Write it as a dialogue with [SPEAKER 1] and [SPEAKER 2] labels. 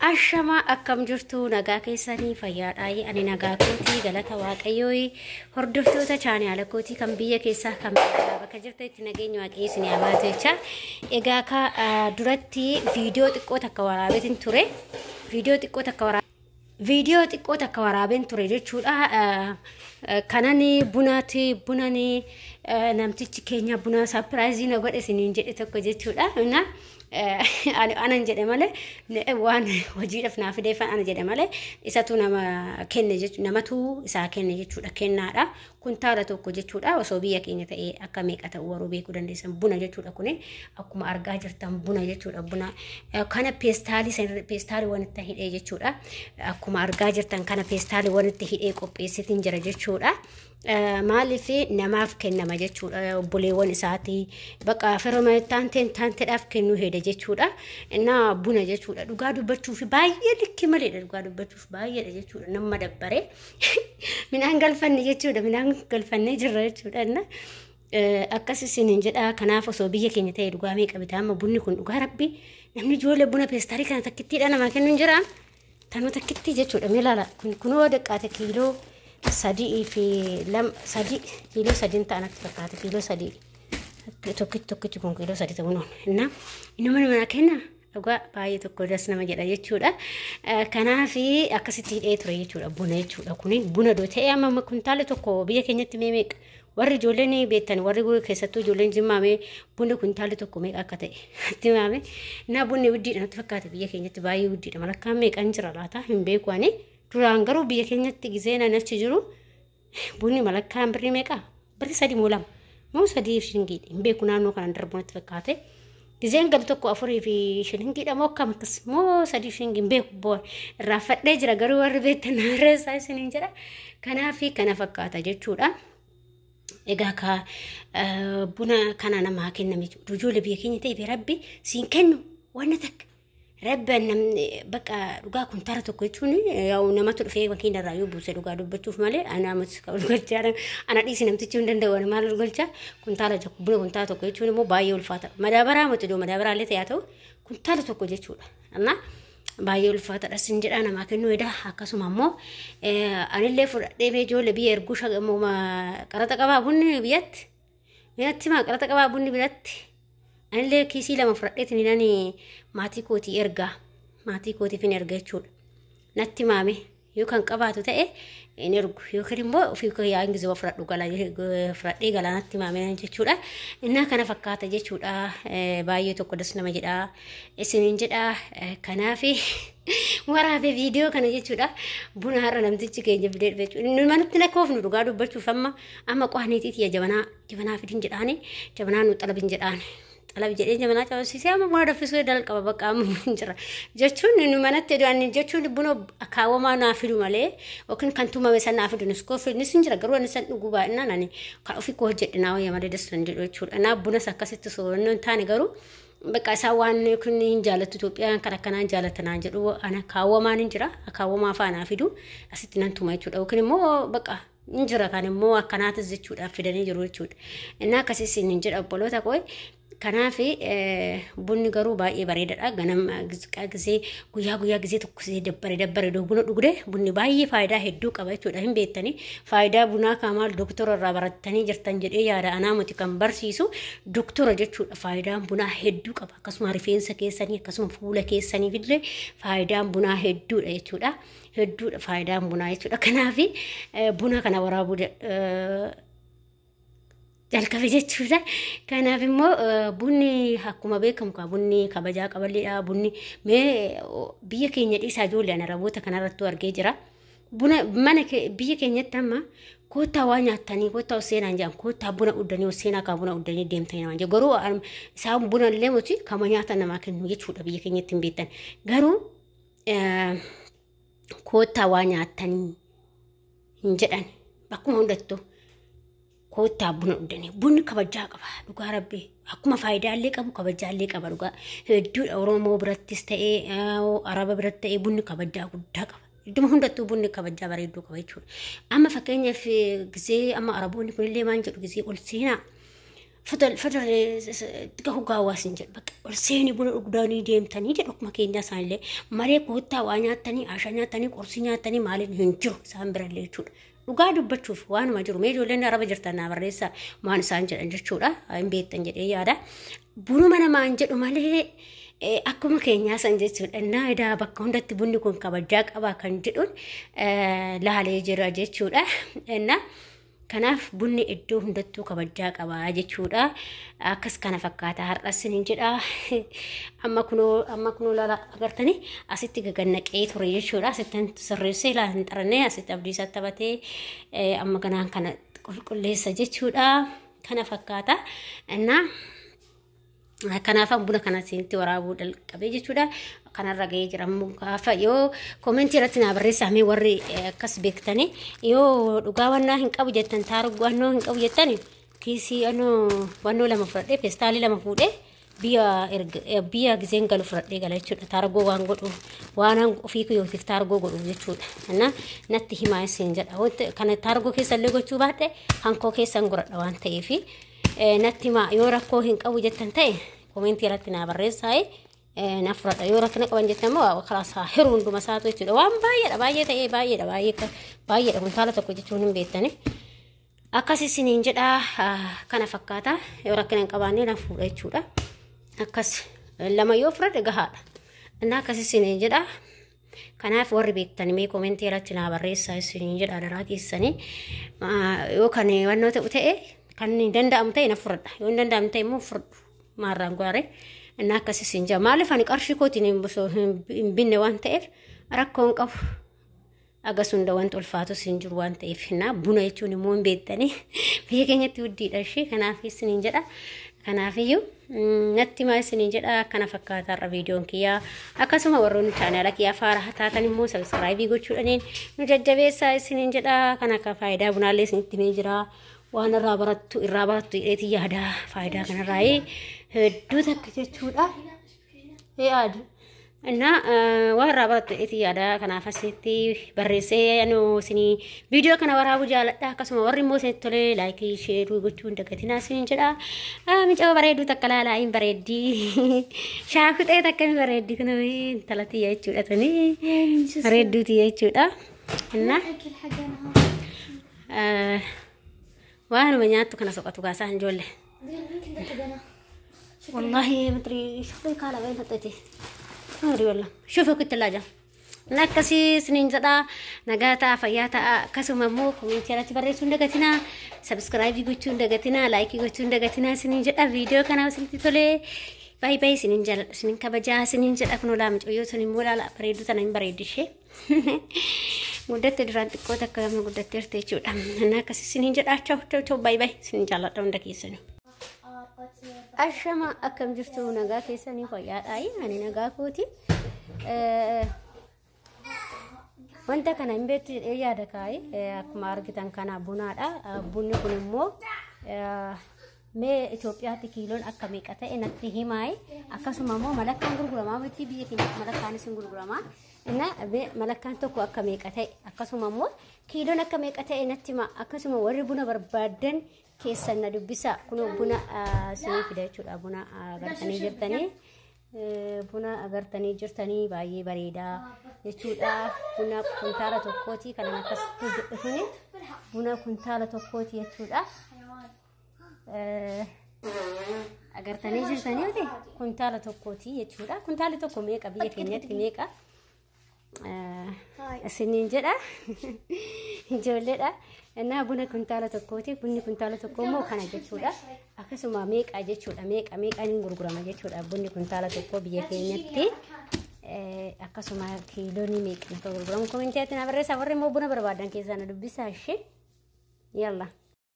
[SPEAKER 1] Ashama, akkam jirtu? Nagaa keessanii? Fayyaadhaa? Ani nagaa kootii, galata Waaqayyoo. Hordoftoota chaanaala kootii kan biyya keessaa, kan biyya bakka jirtanitti, nageenya Waaqayyo isin haa baatu jecha. Egaa ka duratti viidiyoo xiqqoo takka waraabeetin ture. Viidiyoo xiqqoo takka waraabeen ture jechuudha. Kanan bunaati bunani namtichi keenya buna surprise na godhe isiniin jedhe tokko jechuudha. Anan jedhe malee, waan hojiidhaaf naa fideeffan ana jedhe malee, isatu nama kenne jechuudha. Namatu isaa kenne jechuudha. Kennaadha. Kuntaala tokko jechuudha. Osoo biyya keenya ta'ee akka meeqa ta'u waruu beekuu dandeessan. Buna jechuudha kuni, akkuma argaa jirtan buna jechuudha. Buna kana peestaalii, peestaalii wanitti hidhee jechuudha. Akkuma argaa jirtan kana peestaalii wanitti hidhee qopheessitiin jira jechuudha. Maaliif namaaf kennama jechuudha? Obboleewwan isaatii bakka firoma taanteen taanteedhaaf kennuu hede jechuudha. Innaa buna jechuudha. Dhugaa dubbachuuf baay'ee likki maleedha. Dhugaa dubbachuuf baay'eedha jechuudha. Nama dabbare midhaan galfanne jechuudha. Midhaan galfannee jirra jechuudha. Inna akkas isiniin jedha. Kanaaf osoo biyya keenya ta'e dhugaa meeqa bitaa amma bunni kun? Dhugaa Rabbi, namni ijoollee buna peestaalii kana takkittiidha namaa kennu hin jira. Tanuma takkittii jechuudha. Mee ilaala, kunoo daqqaate kiiloo sadii fi lama, sadii, kiiloo sadiin ta'an akka fakkaate, kiiloo 3 tokkitti, tokkitti kun kiiloo 3 ta'uu noon. Innaa inni mana manaa kenna, dhugaa baay'ee tokko das nama jedha jechuudha. Kanaaf akkasitti hidhee ture jechuudha, buna jechuudha. Kuni buna doo ta'ee amma kuntaala tokko biyya keenyatti mee meeqa? Warri ijoolleen beektan, warri keessattuu ijoolleen Jimmaa, mee bunni kuntaala tokko meeqa akka ta'e itti himaame. Innaa bunni widdiidha natti fakkaate, biyya keenyatti baay'ee widdiidha. Malakkaan meeqan jira laata? Hin beeku ani. Duraan garuu biyya keenyatti gizeen ani achi jiru bunni malakkaan birrii meeqa? Birrii 3 moo 2 moo 3 shingiidha, hin beeku. Naannoo kanaan darbu natti fakkaate. Gizeen galu tokko 4 fi shilingiidha moo akkam akkas moo 3 shilingii, hin beeku, boor irraanfadhee jira. Garuu warri beektan naarreessaa isiniin jedha. Kanaaf kana fakkaata jechuudha. Egaa ka buna kana namaa kenname ijoollee biyya keenya ta'e, Rabbi siin kennu wanna takka. Rabbi namni bakka dhugaa kuntaala tokko jechuun yaa'u namatu dhufee makiina irraa yoo buuse, dhugaa dubbachuuf malee ana ammas kan galchaa ana dhiisi, namtichi hin danda'u. Ani maal galchaa? Kuntaala tokko, buna kuntaala tokko jechuun immoo baay'ee ulfaata. Madaabaraa miti, iddoo madaabaraa illee ta'e haa ta'u, kuntaala tokko jechuudha. Amma baay'ee ulfaataadha sin jedhaa, namaa kennuu edaa. Akkasuma immoo anillee fudhadhee mee ijoollee biyya erguu qaraxa qabaa bunni biyyatti, biyyatti maa qaraxa qabaa bunni biratti? Anillee kiisii 2 fudhadheetiin nani maatii kootii ergaa, maatii kootiif hin erga jechuudha. Natti maame, yoo kan qabaatu ta'e hin ergu, yookiin immoo ofii yaa ingizii fudhadhu gala, fudhadhee galaa, natti maame jechuudha. Innaa kana fakkaata jechuudha. Baay'ee tokko das nama jedha isiniin jedha. Kanaaf waraabee viidiyoo kana jechuudha. Buna har'a namtichi keenya fidee dhufe jechuudha. Nu manatti lakkoofnu, dhugaa dubbachuuf amma qo'aniitiiti jabanaa, jabanaa fidin jedhaani, jabanaa nu xalabin jedhaani. Xalab jedhee jabanaa cabsiisee amma buna danfisuu jalqaba. Bakka amma hin jira jechuun nu manatti jechuun buna akaawwamaa naa fidu malee, yookiin kan tumame san naa fidu, nus nis hin jira, garuu ani san dhuguu baay'inaan ani kan ofii koo hojjedhe naa wayya malee das hin jedhu jechuudha. Naa bunas akkasitti soorannoo hin taane, garuu bakka isaan waan kun hin jaalattu, Itoophiyaan kan akkanaa hin jaalattanaan jedhu. Ana akaawwamaan hin jira, akaawwamaa fa'aa naa fidu, asitti nan tuma jechuudha, yookiin immoo bakka hin jira kan immoo akkanaatis jechuudha, fidanii jiru jechuudha. Innaa akkasiis hin jedha, obboloota koo. Kanaaf bunni garuu baay'ee bareedaadha. Ganama gisee guyyaa guyyaa gisee tokko gisee dabbare dabbare buna dhugde, bunni baay'ee faayidaa hedduu qaba jechuudha. Hin beektanii faayidaa bunaa kan maal doktora irraa barattanii jirtan jedhee yaada. Anaa miti kan barsiisu, doktora jechuudha. Faayidaan bunaa hedduu qaba. Akkasuma rifeensa keessanii, akkasuma fuula keessaniif illee faayidaan bunaa hedduudha jechuudha. Hedduudha faayidaan bunaa jechuudha. Kanaaf buna kana waraabuu jalqabe jechuudha. Kanaaf immoo bunni akkuma beekamu bunni kabajaa qaballeedha. Bunni mee biyya keenya dhiisaa, ijoollee ana Araboota kanarrattuu argee jira. Buna mana biyya keenyatti amma koottaa waa nyaattanii, koottaa seenaan jedhan, koottaa buna uddanii seenaa, kan buna uddanii deemtanii namaan jedhu. Garuu isaan buna illee miti, kama nyaata namaa kennu jechuudha, biyya keenyatti hin beektan. Garuu koottaa waa nyaattanii hin jedhan bakkuma hundattuu. Koottaa buna uddanii. Bunni kabajaa qaba, dhugaa Rabbi. Akkuma faayidaalee qabu kabajaallee qaba, dhugaa hedduudha. Oromoo birattis ta'ee Araba biratti ta'ee bunni kabajaa guddaa qaba. Idduma hundattuu bunni kabajaa bareedduu qaba jechuudha. Amma fakkeenyaaf gisee amma Araboonni kunillee maal jedhu, gisee ol seenaa Fadal fadal gahu gaawwaas hin jedhu bakka ol seeni buna dhugdanii deemtanii jedhu akkuma keenyaa isaanillee malee koottaa waa nyaattanii asha nyaattanii qorsii nyaattanii maaliin hin jiru isaan birallee jechuudha. Dhugaa dubbachuuf waanuma jiru mee ijoolleen araba jirtan naa barreessaa waan isaan jedhan jechuudha hin beektan jedhee yaada. Bunuma namaan jedhu malee akkuma keenyaa san jechuudha. Innaa edaa bakka hundatti bunni kun kabajaa qabaa kan jedhuun laalee jira jechuudha. Innaa kanaaf bunni iddoo hundattuu kabajaa qabaa jechuudha. Akkas kana fakkaata har'as ni jedha. Amma kunoo laala agartanii asitti gagannaqee ture jechuudha. Asitti sirreessee ilaa hin xarannee asitti abdii taphatee amma kanaan kana qulqulleessa jechuudha. Kana fakkaata. Innaa kanaaf buna kana isinitti waraabuu jalqabee jechuudha. Kanarra gahee jira gaafa yoo koomentii irratti naa barreessaa mee warri akkas beektanii yoo dhugaa wannaa hin qabu jettan taaruu wannoo hin qabu jettan kiisii wannoo lama fudhadhee feestaalii lama fuudhee biyya gizeen galu fudhadhee gala jechuudha. Taargoo waan godhu waan ofii kiyyootiif taargoo godhu jechuudha. Innaa natti himaa isin jedha. Kana taargoo keessa illee gochuu baadhe hankoo keessan godhadha waan ta'eefi natti himaa yoo rakkoo hin qabu jettan ta'e koomentii irratti naa barreessaa na fudhadha. Yoo rakkina qaban jettan immoo kalaas hiruu hunduma isaatu jechuudha. Waan baay'eedha, baay'ee ta'ee baay'eedha, baay'ee baay'eedha, kuntaala tokko jechuun hin beektani. Akkas isiniin jedha, kana fakkaata. Yoo rakkina hin qabaanne na fuudha jechuudha. Akkas lama yoo fudhadhe gahaadha. Innaa akkas isiniin jedha. Kanaaf warri beektan mee koomentii irratti naa barreessaa isiniin jedha daraa keessanii. Yoo kan wannoo ta'u ta'e kan danda'amu ta'e na fudhadha. Yoo hin danda'amu ta'e immoo fudhadhu maarraan gaare. Innaa akkas isin jedha. Maaliif ani qarshii kootiin hin binne waan ta'eef rakkoo hin qabu. Agas hunda wanti ulfaatus hin jiru waan ta'eef innaa buna jechuun immoo hin beektanii biyya keenyatti guddiidha ishee kanaaf isiniin jedha. Kanaafiyyuu natti himaa isiniin jedha. Akkana fakkaataarra viidiyoon kiyyaa. Akkasuma warroonni chaanaala kiyyaa faara taatan immoo subscribe gochuudhaniin nu jajjabeessaa isiniin jedha. Kan akka faayidaa bunaallee isinitti himee jira. Waan irraa barattu jedheetii yaada faayidaa kanarraa hedduu takka jechuudha. Yaadu. Innaa waan irraa barattu jedheetii yaada. Kanaaf asitti barreessee anu isinii viidiyoo kana waraabuu jaaladha. Akkasuma warri immoo isinitti tolee like, share gochuu hin dagatinaa isiniin jedha. Mucaa bareedduu takka laalaa hin bareeddii. Shaakuxee takka hin bareeddi kun intala tiyya jechuudha tuni. Bareedduu tiyya jechuudha. Innaa waanuma nyaattu kana soqatu gaasaan ijoollee. والله ما ادري شوفي كالا وين حطيتي ما ادري والله شوفي كنت الثلاجة. Akkasii isiniin jedha. Nagaa ta'a, fayyaa ta'a. Akkasuma immoo koomentii irratti barreessuu hin dagatinaa, subscribe gochuu hin dagatinaa, like gochuu hin dagatinaa isiniin jedha. Viidiyoo kana isinitti tolee baay'ee baay'ee isiniin jaalladha, isiniin kabajaa isiniin jedha. Kun olaa mucayyoo sun immoo laala bareedduu tana hin bareeddi ishee guddatte duraan xiqqoo takka gama guddatteerti jechuudha. Innaa akkas isiniin jedha. Chau chau chau, baay'ee baay'ee isiniin jaalladha hunda keessanuu. Ashama, akkam jirtu? Nagaa keessanii? Fayyaadhaayi? Ani nagaa kooti. Wanta kana hin beektu jedhee yaada kaa'e. Akkuma argitan kana bunaadha. Bunni kun immoo mee Itoophiyaatti kiiloon akka meeqa ta'e natti himaayi. Akkasuma immoo malakkaan gurguramaa miti biyya keenyatti malakkaanis hin gurguramaa. Inna malakkaan tokko akka meeqa ta'e akkasuma immoo kiiloon akka meeqa ta'e natti hima. Akkasuma warri buna barbaadan keessan na dubbisa. Kun buna isinii fida jechuudha. Buna agartanii jirtanii. Buna agartanii jirtanii baay'ee bareedaa jechuudha. Buna kuntaala tokkooti kanan akkasitti jedhu kuni buna kuntaala tokkooti jechuudha. Agartanii jirtanii miti kuntaala tokkooti jechuudha. Kuntaalli tokko meeqa biyya keenyatti meeqa? Isiniin jedha ijoolleedha. Innaa buna kuntaala tokkooti. Bunni kuntaala tokko immoo kana jechuudha. Akkasuma meeqa jechuudha. Meeqa meeqaan hin gurgurama jechuudha. Bunni kuntaala tokko biyya keenyatti. Akkasuma kiiloonii meeqa akka gurguramu koomentiyaatti na barreessaa. Warri immoo buna barbaadan keessaa na dubbisaa ishee. Yalla.